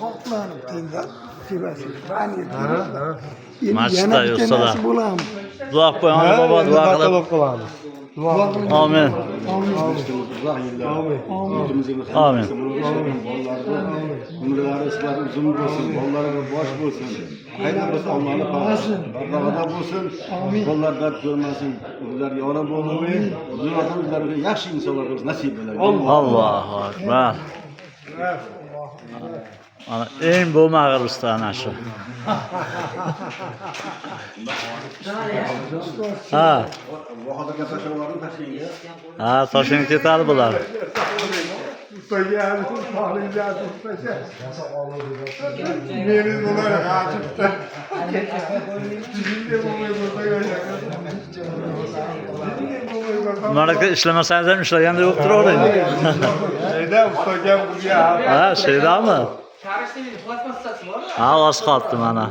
Qoplanib tenda tepasi. Endi Masjidda yana bitta yursalar. nasib bo'ladimi? Duo qilib qo'ying, ona bobo, duo qilib. Qilamiz. Amin. Uzoq yillar. Yurtimizga Amin. Bolalarni umrlari sizlar uzun bo'lsin, bolalari bosh bo'lsin. Qayda bo'lsa Allohni parvog'ida bo'lsin. Bolalar dard ko'rmasin, ular yora bo'lsin. Zurriyatlar o'zlariga yaxshi insonlar bo'lsin, nasib bo'ladi. Allohu akbar. Mana eng bo'lmag'ir usta ana shu. Ha, Bahodirga tashlavordim Toshkentga. ha, Toshkentga ketadi bular. Ustaga ustaga ustaga. Meni bular g'ajibda. Jinday bo'lmay Umaraka ishlamasangiz ham ishlaganda yo'q turavering. Şeyda ustaga burga. Ha, shaydami? Ha, oz qolibdi mana.